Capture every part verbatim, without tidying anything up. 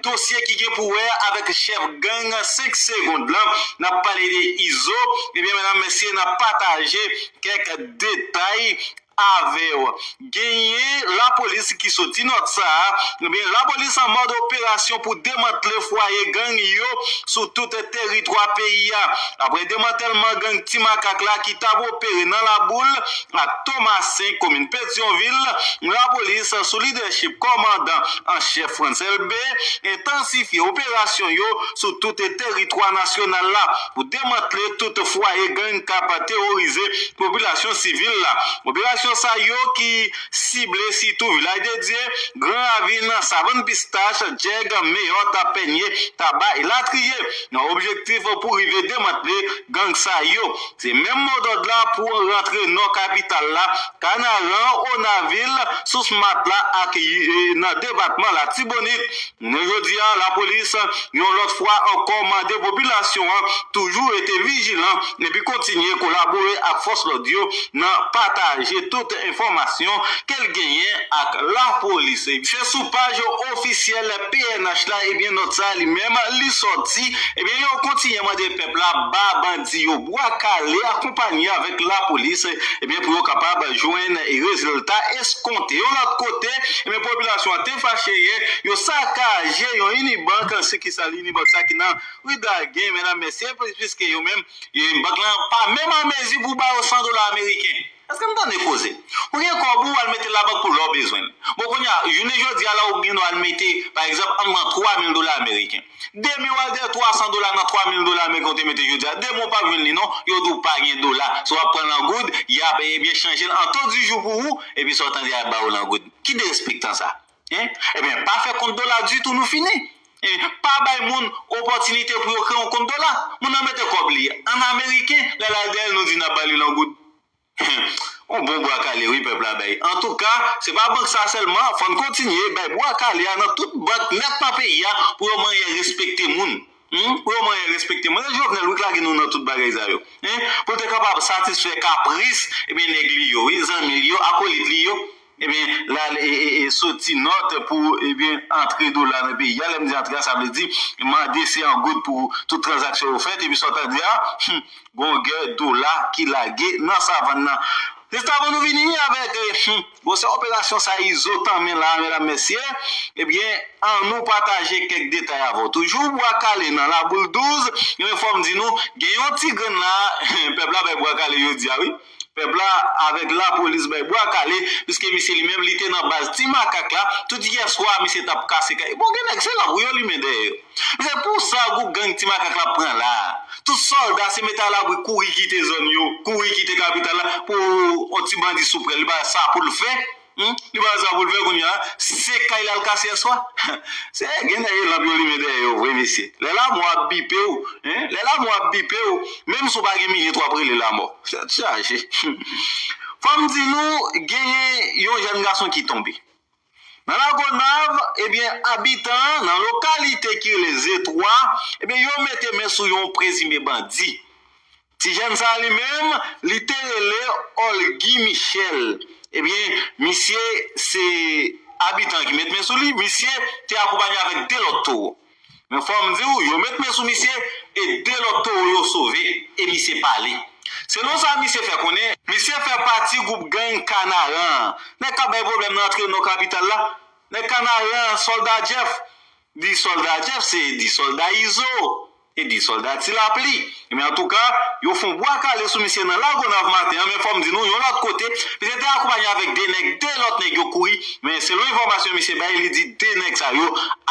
Dosye ki gen pou wè avèk chèf gang senk Segond lan, n ap pale de Izo. Ebyen, medam, mesye, n ap pataje kèk detay avè w. Genyen lapolis ki soti nòt sa a. Ebyen, lapolis an mòd operasyon pou demantle fwaye gang yo sou tout teritwa peyi a. Apre demantèlman gang Ti Makak la ki t ap opere nan Laboul ak Tomasen, komin Petyonvil, lapolis, sou lidèchip kòmandan an chèf Frantz Elbé, entansifye operasyon yo sou tout teritwa nasyonal la pou demantle tout fwaye gang k ap teworize popilasyon sivil la. Operasyon sa yo ki sible sitou Vilaj de Dye, Gran Ravin, Savann Pistach, Djèg, Meyòt, Pènye, Taba, elatriye, nan objektif pou rive demantle gang sa yo. Se menm modòd la pou rantre nò kapital la, Kanaran, Onavil, Sous Matla ak, e, nan depatman Latibonit. Jounen jodi a, lapolis, yon lòt fwa ankò, mande popilasyon an toujou rete vijilan epi kontinye kolabore ak fòs lòd yo nan pataje tout enfòmasyon ke l genyen ak lapolis. Se sou paj ofisyèl P N H la, ebyen, nòt sa li menm, li sòti. Ebyen, yo kontinye mande pèp la ba bandi yo bwa kale, akonpanye avèk lapolis, ebyen, pou yo kapab jwenn rezilta eskonte. Yon lòt kote, ebyen, popilasyon an te fache yè, yo sakaje yon Unibank, se ki sa Unibank sa ki nan ri Dagen, medam, mesye, piske yo menm, Unibank lan pa menm an mezi pou ba yo san dola ameriken. Èske m tande koze? Ou gen kòb ou, w al mete labank pou lè w bezwen l. Bon, kounye a, jounen jodi a la, ou gen dwa al mete, pa egzanp, ann pran twa mil dola ameriken. Demen w al dèyè twa san dola nan twa mil dola ameriken ou te mete jodi a. Demen w p ap jwenn li non, yo di w pa gen dola. Si w ap pran l an goud, y ap, ebyen, chanje l an to di jou pou ou, epi sa w tande a ba w l an goud. Ki derespektan sa? Hein? Ebyen, pa fè kont dola ditou, nou fini. E pa bay moun opòtinite pou yo kreye yon kont dola. Moun nan mete kòb li an ameriken, lè l al dèyè l, nou di n ap ba li l an goud. Yon bon bwa kale, wi, pèp la bay. Antouka, se pa bank sa sèlman, fò n kontinye bay bwa kale a nan tout bank nèt nan peyi a pou yo manyen respekte moun. Hmm? Pou yo manyen respekte moun. Se Jovenel, wi, k lage nou nan tout bagay sa yo. Hein? Pou l te kapab satisfè kapris, ebyen, nèg li yo, wi, zanmi li yo, akolit li yo. Ebyen, l al, e, e, e, soti nòt pou, ebyen, antre dola nan peyi a. Lè m di antre a, sa vle di, mande se an goud pou tout tranzaksyon yo fèt. Epi sa w tande a, hmm, gon gè dola ki lage nan savann nan. Jis avan nou vini avèk, e, hmm, gwosè operasyon sa Izo tanmen la, medam, mesye, ebyen, ann nou pataje kèk detay avè w. Toujou bwa kale nan Laboul douz, ebyen, fò m di nou, gen yon ti grenn la, pèp la bay bwa kale jodi a, wi. Pèp la avèk lapolis bay bwa kale, piske misye li menm li te nan baz Ti Makak la, tout yèswa misye t ap kase kay. Bon, gen nèg se labou yo limen dèyè yo. Se pou sa gwoup gang Ti Makak la pran la. Tout sòlda se mete alabri kouri kite zòn yo, kouri kite kapital la, pou yon ti bandi sou prè l, li pa sa pou l fè. Hmm? Li pa sa pou l fè kounye a, se kay l al kase yèswa. Se gen nèg lanp yo limen dèyè yo vre, mesye. Lè lamò ap bipe w, hein? Lè lamò ap bipe w, menm si w pa gen minit, w ap rele lamò. Tèt chaje. Fò m di nou, genyen yon jèn gason ki tonbe. Nan Lagonav, ebyen, abitan nan lokalite ki rele Zetwa, ebyen, yo mete men sou yon prezime bandi. Ti jèn sa a li menm, li te rele Olgy Michel. Ebyen, misye se abitan ki met men sou li, misye te akonpanye avèk de lòt towo. Men fò m di w, yo met men sou misye e de lòt towo yo sove e misye pale. Selon sa misye fè konnen, misye fè pati gwoup gang Kanaran an. Nèg k ap bay pwoblèm nan antre nò kapital la. Nèg Kanaran an, Sòlda Jeff, di Sòlda Jeff, se di Sòlda Izo, e di Sòlda Ti Lapli. Ebyen, antouka, yo fè yon bwa kale sou misye nan Lagonav maten an, men fò m di nou, yon lòt kote, misye te akonpanye avèk de nèg, de lòt nèg yo kouri, men selon enfòmasyon misye bay, li di de nèg sa yo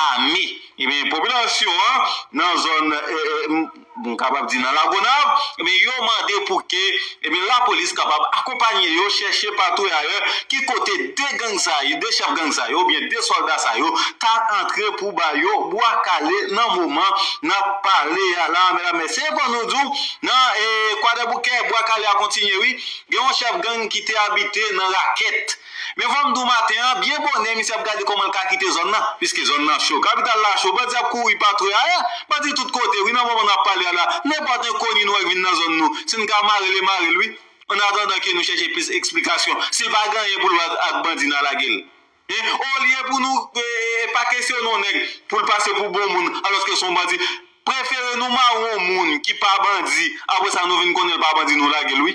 ame. Ebyen, popilasyon an nan zòn, e, e, m, m kapab di nan Lagonav, ebyen, yo mande pou ke, ebyen, lapolis kapab akonpanye yo, chèche patwouy ayè, ki kote de gang sa yo, de chèf gang sa yo, oubyen de sòlda sa yo, ta antre pou ba yo bwa kale nan moman n ap pale a la, medam, mesye, fò nou di w, nan, e, Kwadèboukè, bwa kale a kontinye, wi. Gen yon chèf gang ki te abite nan Rakèt. Men fò m di w maten an, byen bonè, misye ap gade kòman l ka kite zòn nan, piske zòn nan cho. Kapital la cho, bandi ap kouri patwouy ayè, bandi tout kote, wi, nan moman n ap pale a la. Nenpòt enkoni nou wè k vin nan zòn nou, si n ka mare l, e mare l, wi. An atandan ke nou chèche plis eksplikasyon, si l pa gen anyen pou l wè ak, ak bandi nan, lage l. Olye pou nou e, e, pa kesyone yon nèg pou l pase pou bon moun, alòske se yon bandi, prefere nou mare yon moun ki pa bandi, apre sa nou vin konnen l pa bandi, nou lage l, wi.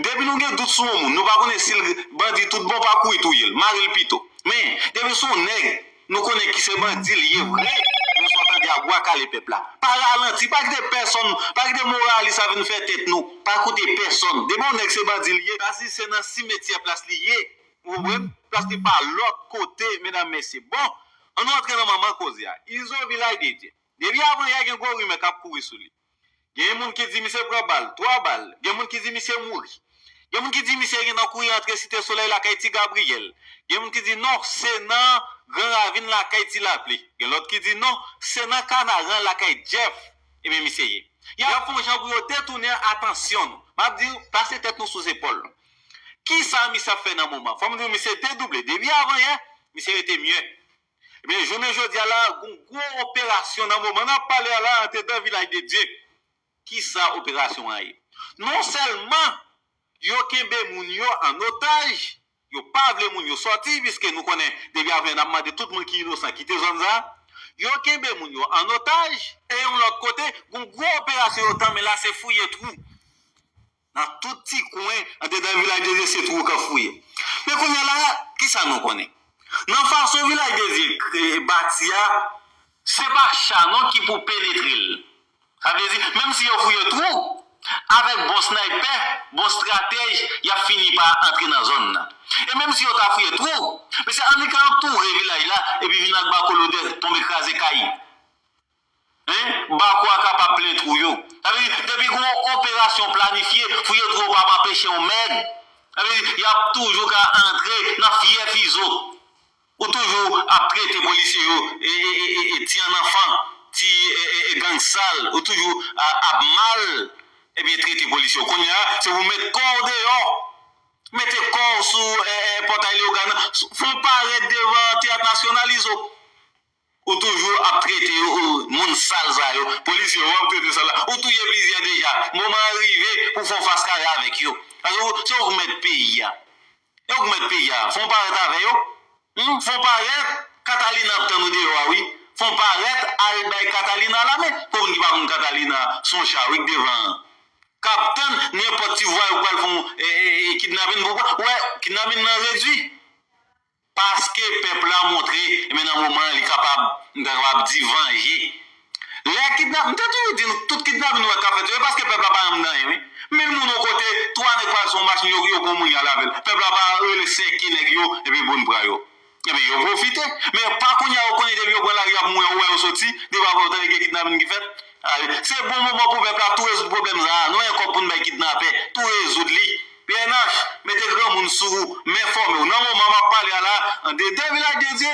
Depi nou gen dout sou yon moun, nou pa konnen si l bandi tout bon, pa kouri touye l, mare l pito. Men, depi se yon nèg, nou konnen ki se bandi l ye vre, nou sot tande a bwa kale pèp la. Pa ralanti, pa kite pèsonn, pa kite moralis la vin fè tèt nou, pa koute pèsonn. Depi yon nèg se bandi l ye, pa si se nan simetyè plas li ye, ou konprann? Plas li pa lòt kote, medam, mesye. Bon, ann nou antre nan manman koze a. Izo Vilaj de Dye. Depi avan yè gen gwo rimè k ap kouri sou li. Gen moun ki di misye pran bal, twa bal. Gen moun ki di misye mouri. Gen moun ki di misye gen nan kouri antre Site Solèy lakay Ti Gabriyèl. Gen moun ki di non, se nan Gran Ravin lakay Ti Lapli. Gen lòt ki di non, se nan Kanaran lakay Jeff ebyen misye ye. Y ap fè yon jan pou yo detounen atansyon nou. M ap di w, pase tèt nou sou zepòl. Kisa misye ap fè nan moman? Fò m di w, misye dedouble. Depi avan yè, misye rete myè. Ebyen, jounen jodi a la, gon gwo operasyon nan moman n ap pale a la, andedan Vilaj de Dye. Kisa operasyon an ye? Non sèlman yo kenbe moun yo an otaj, yo pa vle moun yo sòti, piske nou konnen depi avan n ap mande tout moun ki inosan kite zòn sa a. Yo kenbe moun yo an otaj, e yon lòt kote, gon gwo operasyon yo tanmen la, se fouye twou. Nan tout ti kwen andedan Vilaj de Dye, se twou k ap fouye. Men kounye a la, kisa nou konnen? Nan fason Vilaj de Dye bati a, se pa cha non ki pou penetre l. Sa vle di, menm si yo fouye twou, avèk bon snaypè, bon estratèj, y ap fini pa antre nan zòn nan. E menm si yo ta fouye twou, mesye, annik antoure vilaj la, epi vin ak bakolodè, tonbe kraze kay. Hein? Bako a kapab plen twou yo. Sa vle di, depi gon operasyon planifye, fouye twou yo p ap anpeche yon mèg. Sa vle di, y ap toujou ka antre nan fyèf Izo. Ou toujou ap trete polisye yo, e, e, e, e, e, ti annanfan, ti, e, e, e, gang sal. Ou toujou a, ap mal, ebyen, trete polisye yo. Kounye a, se pou met kò w deyò. Mete kò w sou, e, e, pòtay Leyogàn nan. Fè w parèt devan Teyat Nasyonal, Izo. Ou toujou ap trete yo, ou, moun sal sa yo. Polisye yo, w ap trete sal la. Ou touye plizyè deja. Moman an rive pou fè yon fas kare avèk yo. Paske ou, se ou k mèt peyi a. E ou k mèt peyi a. Fè yon parèt avè yo. Hmm? Fè yon parèt. Catalina ap tann ou deyò a, wi. Fè yon parèt, al bay Catalina lamen. Pou moun ki pa konn Catalina, se yon cha, wi, k devan an. K ap tann nenpòt ti vwayou k pral fè yon, e, e, e, kidnapin pou pran. Ou wè, kidnapin nan redui. Paske pèp la montre, men nan moman an, li kapab, m ta kapab di, vanje. Lè kidnap, m te toujou di nou, tout kidnapin nou wè k ap fèt yo, e paske pèp la pa janm nan anyen, wi. Mil moun yon kote, twa nèg pral sou yon machin, yo, yo pran moun y al avè l. Pèp la pa rele sèke nèg yo, epi pou n pran yo. Ebyen, yo pwofite. Men pa kounye a, yo konnen depi yo pran lari, y ap mouri, ou wè yo soti, depi apre, ou tande gen kidnapin ki fèt. A, se bon moman pou pèp la tou rezoud pwoblèm sa a. Nou gen kòb pou n bay kidnapè, tou rezoud li. P N H, mete granmoun sou ou, men fòme w. Nan moman m ap pale a la, andedan Vilaj de Dye,